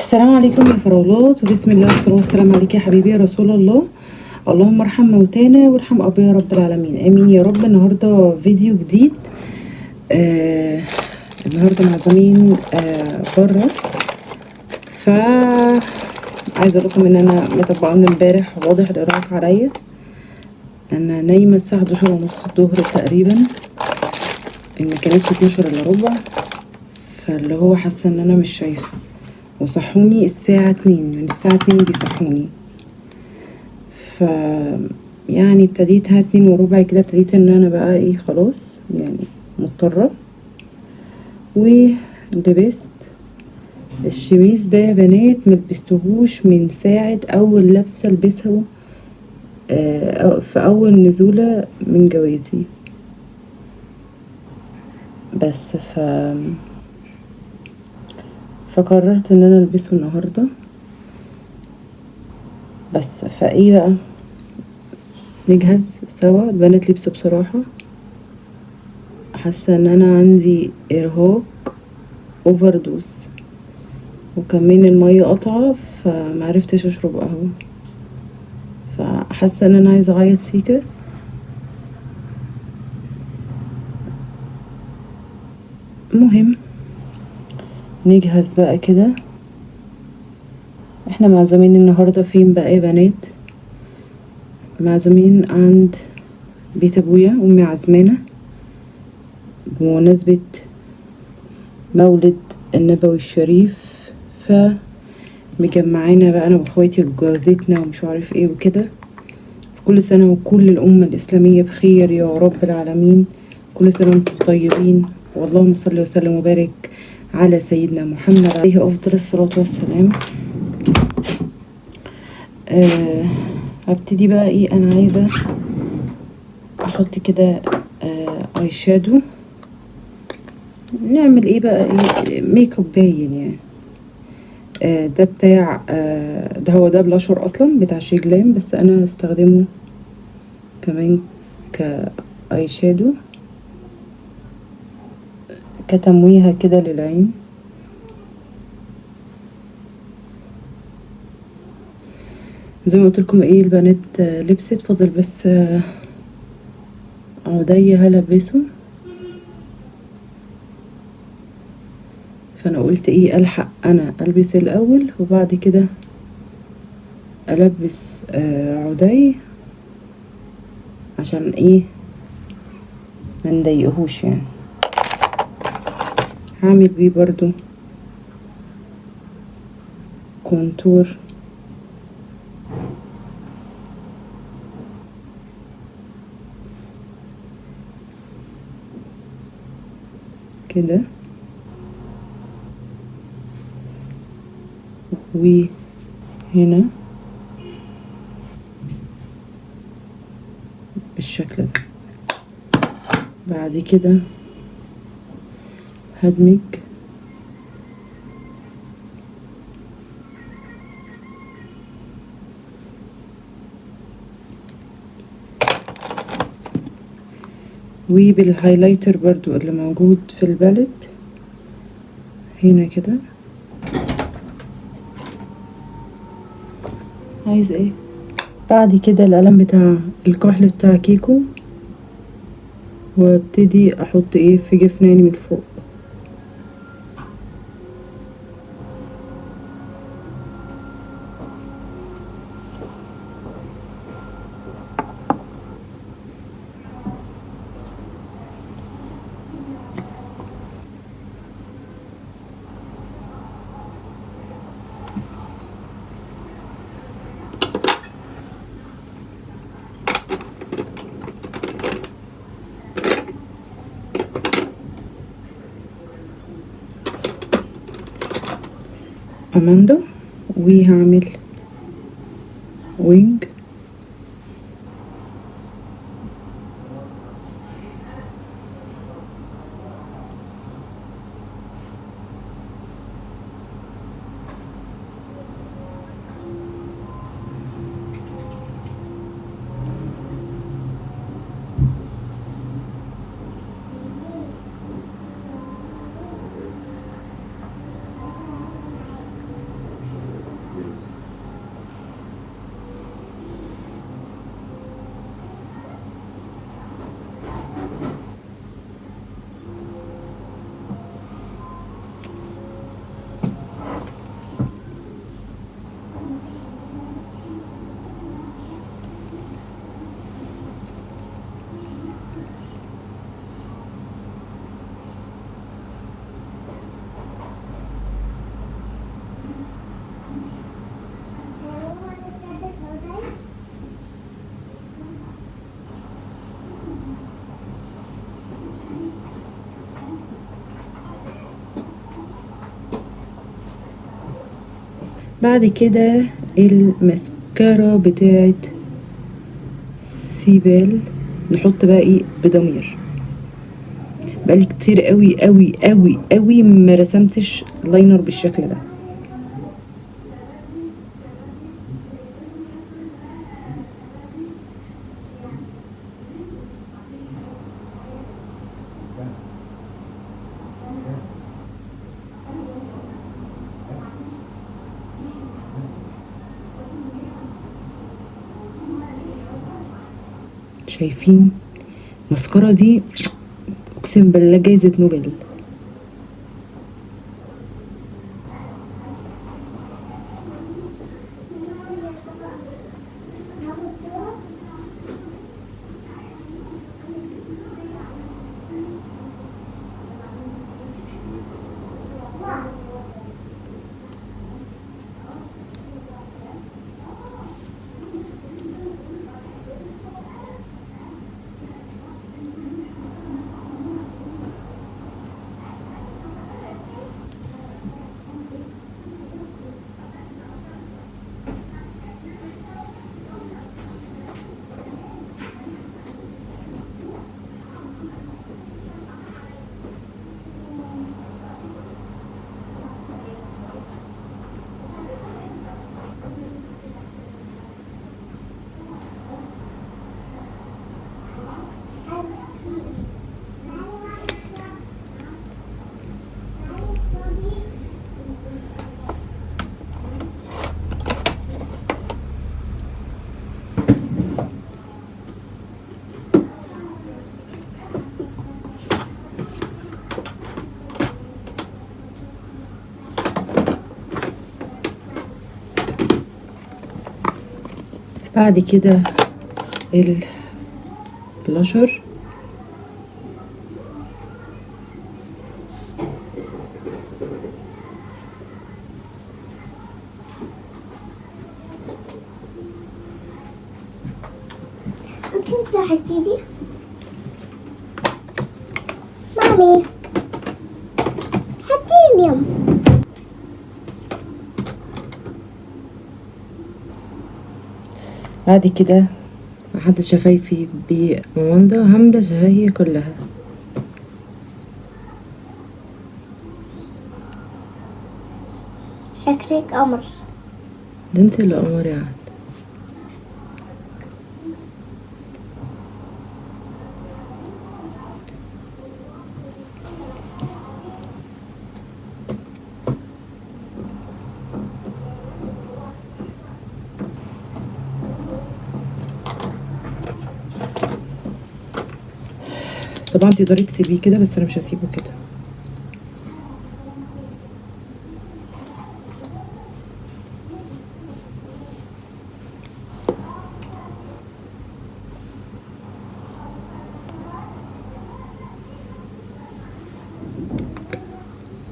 السلام عليكم يا فراولات، وبسم الله والصلاة والسلام عليك يا حبيبي يا رسول الله. اللهم ارحم موتانا وارحم ابي يا رب العالمين، امين يا رب. النهارده فيديو جديد. النهارده معزومين بره، ف عايزه اقول لكم ان انا مطبقه من امبارح، واضح الارهاق عليا. انا نايمة الساعة 11:30 الظهر تقريبا، ان ما كانتش 11:45، فاللي هو حاسه ان انا مش شايفه. وصحوني الساعة 2، من الساعة 2 بيصحوني، ف يعني ابتديتها 2:15 كده، ابتديت ان انا بقى ايه خلاص يعني مضطرة. ولبست الشميز ده يا بنات، ملبستهوش من ساعة اول لبسة لبسه في اول نزولة من جوازي، بس فقررت ان انا البسه النهاردة. بس فايه بقى نجهز سوا. البنات لبسوا، بصراحة حاسة ان انا عندي ارهاق overdose، وكمان المية قطعة فمعرفتش اشرب قهوة، فحاسة ان انا عايزة اعيط سيكا. المهم نجهز بقى كده. احنا معزومين النهاردة فين بقى يا بنات؟ معزومين عند بيت ابويا، امي عزمانة بمناسبة مولد النبوي الشريف، فمجمعانا بقى انا واخواتي وجوازتنا ومش عارف ايه وكده. كل سنة وكل الأمة الإسلامية بخير يا رب العالمين، كل سنة وانتم طيبين، واللهم صل وسلم وبارك على سيدنا محمد عليه أفضل الصلاة والسلام. هبتدي بقى ايه، انا عايزة احط كده eye shadow. نعمل ايه بقى، ايه ميك اب باين يعني. ده بتاع ده هو ده بلاشر اصلا بتاع SHEGLAM، بس انا استخدمه كمان ك eye shadow كتمويهة كده للعين. زي ما قلت لكم ايه البنات لبست، فاضل بس عدي هلبسه، فانا قلت ايه الحق انا البس الاول وبعد كده البس عدي عشان ايه ما نضايقهوش يعني. هعمل بيه برضو contour كده، وهنا بالشكل ده. بعد كده هدمج وبال highlighter برضو اللي موجود في ال palette هنا كده. عايز ايه بعد كده؟ القلم بتاع الكحل بتاع كيكو، وابتدي احط ايه في جفن عيني من فوق. أماندا، وهعمل wing بعد كده المسكرة بتاعت سيبال، نحط بقى ايه بضمير. بقالي كتير قوي قوي قوي قوي ما رسمتش liner بالشكل ده. شايفين المسكرة دي؟ اقسم بالله جايزة نوبل. بعد كده البلاشر، ممكن تحكي لي مامي؟ حطي اليوم. بعد كده هحدد شفايفي بموندا، هعمل شفايفي كلها. شكلك قمر. ده انت اللي قمر يا عهد. طبعا تقدري تسيبيه كده، بس انا مش هسيبه كده.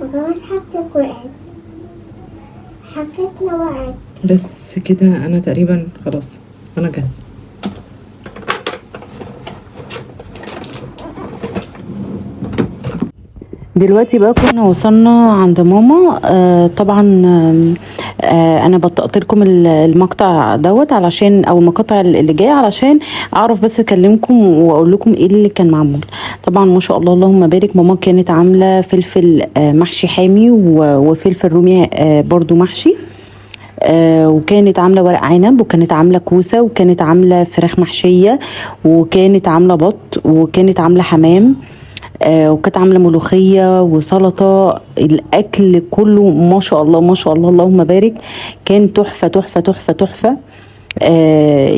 وكمان حطيت وقعت، حكيتنا وقعت. بس كده انا تقريبا خلاص انا جاهزة. دلوقتي بقى كنا وصلنا عند ماما. طبعا انا بطقت لكم المقطع دوت علشان، او المقاطع اللي جاية، علشان اعرف بس اكلمكم واقول لكم ايه اللي كان معمول. طبعا ما شاء الله اللهم بارك، ماما كانت عامله فلفل محشي حامي وفلفل رومي برضو محشي، وكانت عامله ورق عنب، وكانت عامله كوسة، وكانت عامله فراخ محشيه، وكانت عامله بط، وكانت عامله حمام، وكانت عامله ملوخية وسلطة. الاكل كله ما شاء الله ما شاء الله اللهم بارك، كان تحفة تحفة تحفة تحفة.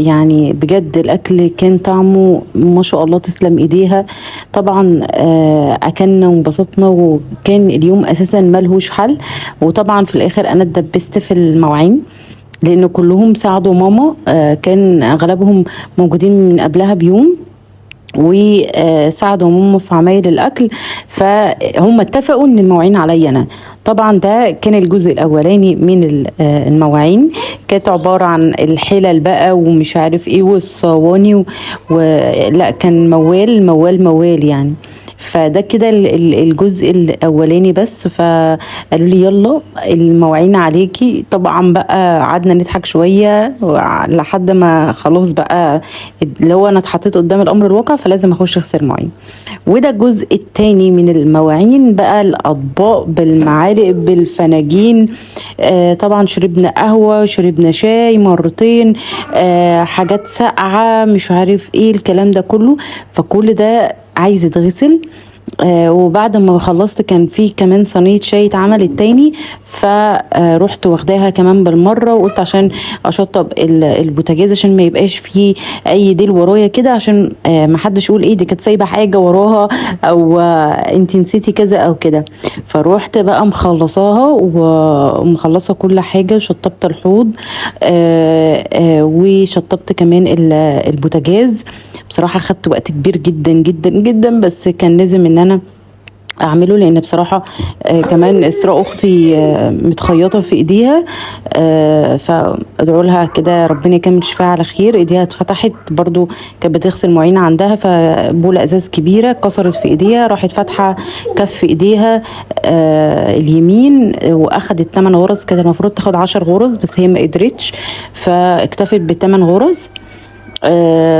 يعني بجد الاكل كان طعمه ما شاء الله، تسلم ايديها. طبعا اكلنا وانبسطنا، وكان اليوم اساسا ملهوش حل. وطبعا في الاخر انا اتدبست في المواعين، لان كلهم ساعدوا ماما، كان اغلبهم موجودين من قبلها بيوم، وساعدوا ماما في عمايل الاكل، فهم اتفقوا ان المواعين عليا انا. طبعا ده كان الجزء الاولاني من المواعين، كانت عبارة عن الحلل بقى ومش عارف ايه والصواني لا كان موال موال موال يعني. فده كده الجزء الاولاني بس. فقالوا لي يلا المواعين عليكي. طبعا بقى قعدنا نضحك شوية لحد ما خلاص بقى اللي هو انا اتحطيت قدام الامر الواقع، فلازم اخش اغسل مواعين. وده الجزء التاني من المواعين بقى، الاطباق بالمعالق بالفناجين. طبعا شربنا قهوة، شربنا شاي مرتين، حاجات ساقعه، مش عارف ايه الكلام ده كله. فكل ده عايز يتغسل. وبعد ما خلصت كان في كمان صينية شاي اتعملت تاني، فروحت واخداها كمان بالمرة، وقلت عشان اشطب البوتاجاز عشان ما يبقاش فيه اي ديل ورايا كده، عشان ما حدش يقول ايه دي كانت سايبه حاجة وراها، او انتي نسيتي كذا او كده. فروحت بقى مخلصاها ومخلصه كل حاجة، شطبت الحوض، وشطبت كمان البوتاجاز. بصراحة خدت وقت كبير جدا جدا جدا، بس كان لازم ان انا اعمله، لان بصراحة كمان اسراء اختي متخيطه في ايديها، فادعوا لها كده ربنا يكمل شفاها على خير. ايديها اتفتحت برضو، كانت بتغسل معينة عندها، فبوله ازاز كبيرة كسرت في ايديها، راحت فاتحة كف ايديها اليمين، واخدت 8 غرز. كانت المفروض تاخد 10 غرز بس هي ما قدرتش، فاكتفت ب8 غرز.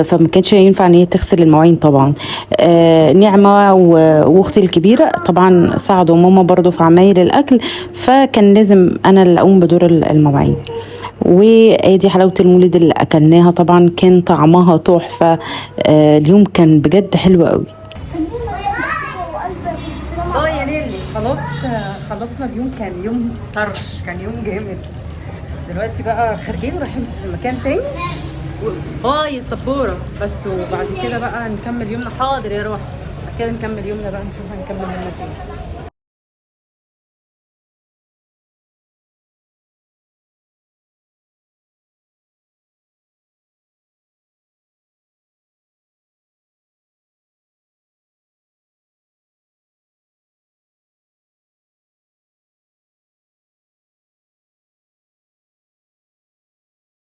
فما كانش ينفع ان هي تغسل المواعين طبعا. نعمه واختي الكبيرة طبعا ساعدوا ماما برضو في عمايل الاكل، فكان لازم انا اللي اقوم بدور المواعين. وادي حلاوة المولد اللي اكلناها، طبعا كان طعمها تحفة. اليوم كان بجد حلو قوي. يا ليلي خلاص، خلصنا اليوم، كان يوم طرش، كان يوم جامد. دلوقتي بقى خارجين رايحين في مكان تاني. باي يا سبورة بس، وبعد كده بقى نكمل يومنا. حاضر يا روح، بعد كده نكمل يومنا بقى، نشوف هنكمل يومنا فين.